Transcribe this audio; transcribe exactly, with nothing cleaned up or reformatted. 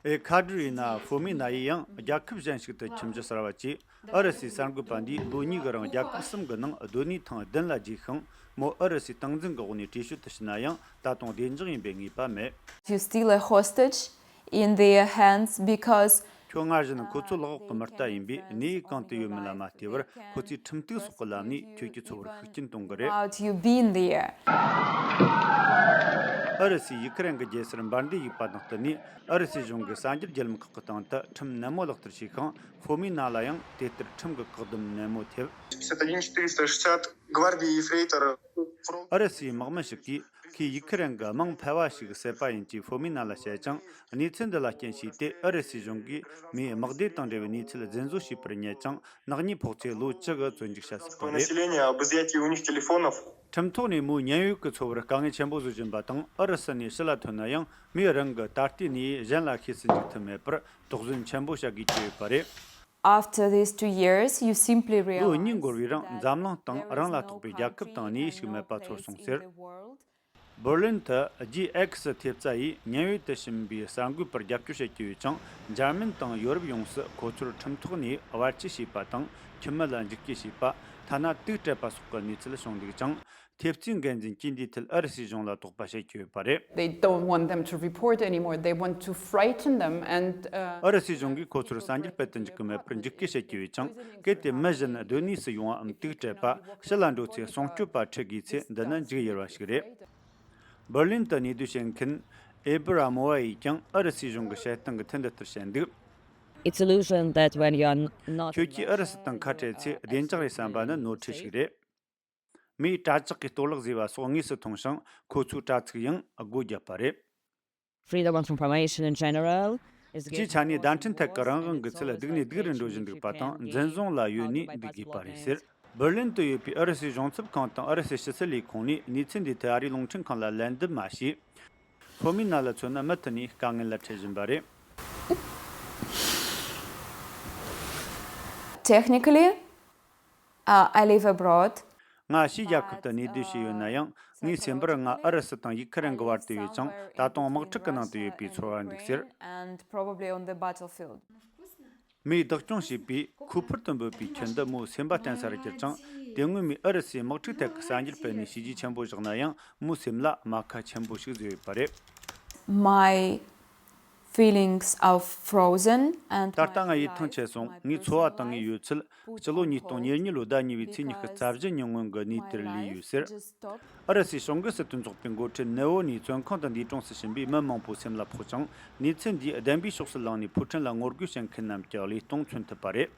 ཨེ་ཁ་ཌི་རི་ན་ཧྥོ་མི་ན་ཡིས་ཡང་རྒྱལ་ཁབ་གཞན་ཞིག་ཏུ་ཁྱིམ་གཞི་གསར་བ་བཅས། ཨུ་རུ་སུའི་གསར་འགོད་པ་འདིས་ལོ་གཉིས་ཀྱི་རིང་རྒྱལ་ཁབ་གསུམ་གྱི་ནང་སྡོད་གནས་ཐེངས་བདུན་ལ་བརྗེས་ཤིང་། མོ་ཨུ་རུ་སུའི་སྟངས་འཛིན་གྱི་འོག་ནས་བྲོས་བྱོལ་དུ་ཕྱིན་ན་ཡང་། ད་དུང་བདེ་འཇགས་ཡིན་པའི་ངེས་པ་མེད། You're still a hostage in their hands because ཁྱོད་སྔར་བཞིན་ཁོ་ཚོའི་ལག་འོག་གི་མི་རྟ་ཡིན་པས། གནས་ཡུལ་གང་དུ་ཡོད་མིན་ལ་མ་ལྟོས་པར། ཁོ་ཚོས་ཁྲིམས་གཏུག་སོགས་ཀྱི་ལམ་ནས་ཁྱོད་ཀྱི་འཚོ་བར་ཤུགས་རྐྱེན་གཏོང་གི་རེད། About you being there. ཨུ་རུ་སུས་ཡུ་ཁི་རན་གྱི་རྒྱལ་སར་འབར་མདེལ་གཡུགས་པ་དང་བསྟུན་ནས། ཨུ་རུ་སུའི་གཞུང་གིས་གསར་འགྱུར་བརྒྱུད་ལམ་ཁག་གི་སྟེང་དུ་ཁྲིམས་ནན་མོ་ལག་བསྟར་བྱས་ཤིང་། ཧྥོ་མི་ན་ལ་ཡང་དེ་ལྟར་ཁྲིམས་ཀྱི་བཀག་སྡོམ་ནན་མོ་ཐེབས། Пятьдесят один четыреста шестьдесят гвардии ефрейтора. ཨུ་རུ་སུའི་དམག་མི་ཞིག་གིས། ཁོས་ཡུ་ཁི་རན་གྱི་དམངས་ཕལ་བ་ཞིག་བསད་པ་ཡིན་ཅེས་ཧྥོ་མི་ན་ལ་བཤད་ཅིང་། གནས་ཚུལ་འདི་ལ་རྐྱེན་བྱས་ཏེ། ཨུ་རུ་སུའི་གཞུང་གིས་མོས་དམག་སྡེ་དང་འབྲེལ་བའི་གནས་ཚུལ་རྫུན་བཟོ་བྱས་པར་བསྙད་ཅིང་། ནག་ཉེས་ཕོག་ཚེ་ལོ་བཅུ་གི་བཙོན་འཇུག་བྱ་སྲིད་པ་རེད། Населения об изъятии у них телефонов. ཁྲིམས་ཐོག་ནས་མོའི་ཉེན་གཡོལ་གྱི་འཚོ་བར་དཀའ་ངལ་ཆེན་པོ་བཟོ་བཞིན་པ་དང་། ཨུ་རུ་སུ་ནས་ཕྱི་ལ་ཐོན་ན་ཡང་། མོས་རང་གི་ད་ལྟའི་གནས་ཡུལ་གཞན་ལ་ཤེས་སུ་འཇུག་ཐུབ་མེད་པར། དོགས་ཟོན་ཆེན་པོ་བྱ་དགོས་ཀྱི་ཡོད་པ་རེད། After these two years, you simply realize ལོ་གཉིས་འགོར་བའི་རིང་འཛམ་གླིང་སྟེང་རང་ལ་གཏོགས་པའི་རྒྱལ་ཁབ་དང་གནས་ཡུལ་ཞིག་མེད་པ་ཚོར་སོང་ཟེར། འབར་ལིན་དུ་རྒྱའི་X་ཐེབས་རྩ་ཡིས་ཉེན་གཡོལ་དུ་ཕྱིན་པའི་གསར་འགོད་པར་རྒྱབ་སྐྱོར་བྱེད་ཀྱི་ཡོད་ཅིང་། འཇར་མན་དང་ཡོ་རོབ་ཡོངས་སུ་ཁོ་ཚོར་ཁྲིམས་ཐོག་ནས་བར་ཆད་བྱས་པ་དང་། ཁྱིམ་མི་ལ་འཇིགས་སྐུལ་བྱས་པ། ཐ་ན་དུག་སྤྲད་པ་སོགས་ཀྱི་གནས་ཚུལ་བྱུང་འདུག་ཅིང་། ཐེབས་རྩའི་འགན་འཛིན་གྱིས་འདིའི་ཐད་ཨུ་རུ་སུའི་གཞུང་ལ་དོགས་པ་བྱེད་ཀྱི་ཡོད་པ་རེད། They don't want them to report anymore. They want to frighten them and, uh, ཨུ་རུ་སུའི་གཞུང་གིས་ཁོ་ཚོར་གསར་འགྱུར་སྤེལ་དུ་འཇུག་གི་མེད་པར་འཇིགས་སྐུལ་བྱེད་ཀྱི་ཡོད་ཅིང་། གལ་ཏེ་མི་གཞན་སྡོད་གནས་སུ་ཡོང་བའམ་དུག་སྤྲད་པ། ཕྱི་ལ་འགྲོ་ཚེ་སྲུང་སྐྱོབ་པ་ཁྲིད་དགོས་ཚེ། འདི་ནི་མཇུག་ཡུར་བ་ཞིག་རེད། འབར་ལིན་དུ་གནས་སྡོད་བྱེད་མཁན་ཨེ་བྷི་ར་མོ་ཝ་ཡིས་ཀྱང་ཨུ་རུ་སུའི་གཞུང་གི་བཤད་སྟངས་ཀྱི་ཐད་འདི་ལྟར་བཤད་འདུག It's illusion that when you're not ཁྱོད་ཀྱིས་ཨུ་རུ་སུ་དང་ཁ་བྲལ་ཚེ་བདེ་འཇགས་རེད་བསམ་པ་ནི་ནོར་འཁྲུལ་ཞིག་རེད། མིས་དྲ་ཇག་གི་གཏོར་བརླག་བཟོས་པ་སོགས་དངོས་སུ་མཐོང་ཞིང་། ཁོ་ཚོའི་དྲ་ཚིགས་ཡང་སྒོ་བརྒྱབ་པ་རེད། Freedom of information in general is ཅིའི་ཆ་ནས་བརྡ་འཕྲིན་ཐད་ཀྱི་རང་དབང་གི་ཚད་སྡུག་ནས་སྡུག་རུ་འགྲོ་བཞིན་འདུག་པ་དང་། འཛིན་བཟུང་ལ་གཡོལ་ནས་འདུག་དགོས་པ་རེད་ཟེར། འབར་ལིན་དུ་ཡོད་པའི་ཨུ་རུ་སུའི་གཞུང་ཚབ་ཁང་དང་ཨུ་རུ་སུའི་ཕྱི་སྲིད་ལས་ཁུངས་ནས་གནས་ཚུལ་འདིའི་ཐད་ཨ་རིའི་རླུང་འཕྲིན་ཁང་ལ་ལན་འདེབས་མ་བྱས། ཧྥོ་མི་ན་ལ་མཚོན་ན་མུ་མཐུད་ནས་དཀའ་ངལ་ལ་འཕྲད་བཞིན་པ་རེད། Technically, uh, I live abroad. ང་ཕྱིའི་རྒྱལ་ཁབ་ཏུ་གནས་སྡོད་བྱས་ཡོད་ན་ཡང་། ངའི་སེམས་པར་ང་ཨུ་རུ་སུ་དང་ཡུ་ཁི་རན་གྱི་བར་དུ་ཡོད་ཅིང་། ད་དུང་དམག་འཁྲུག་གི་ནང་དུ་ཡོད་པའི་ཚོར་བ་འདུག་ཟེར། And probably on the battlefield. མོས་བདག་སྐྱོང་བྱས་པའི་ཁོ་ཕུར་དུ་འབོད་པའི་ཁྱི་འདི་མོའི་སེམས་པ་བརྟན་ས་རུ་གྱུར་ཅིང་། དེ་སྔོན་མོས་ཨུ་རུ་སུའི་དམག་འཁྲུག་ཐད་ཀྱི་གསར་འགྱུར་སྤེལ་ནས་བྱས་རྗེས་ཆེན་པོ་བཞག་ན་ཡང་། མོའི་སེམས་ལ་རྨ་ཁ་ཆེན་པོ་ཞིག་བཟོས་ཡོད་པ་རེད། My feelings are frozen and ད་ལྟ་ང་ཡིད་ཐང་ཆད་སོང་། ངའི་འཚོ་བ་དང་ངའི་ཡོད་ཚད། སྤྱི་ལོ་ཉིས་སྟོང་ཉེར་གཉིས་ལོའི་ཟླ་གཉིས་པའི་ཚེས་ཉི་ཤུ་རྩ་བཞི་ཉིན་སྔོན་གྱི་གནས་དེར་ལུས་ཡོད་ཟེར། ཨུ་རུ་སུའི་གཞུང་གི་སྲིད་དོན་ཚོགས་པའི་འགོ་ཁྲིད་ནེ་ཝོ་ནི་བཙོན་ཁང་དུ་འདས་གྲོངས་སུ་ཕྱིན་པས་མི་མང་པོའི་སེམས་ལ་ཕོག་ཅིང་། གནས་ཚུལ་འདིས་བདེན་པའི་ཕྱོགས་སུ་ལངས་ནས་ཕོ་བྲང་ལ་ངོ་རྒོལ་བྱེད་མཁན་རྣམས་ཀྱི་བློས་གཏོང་མཚོན་ཐུབ་པ་རེད།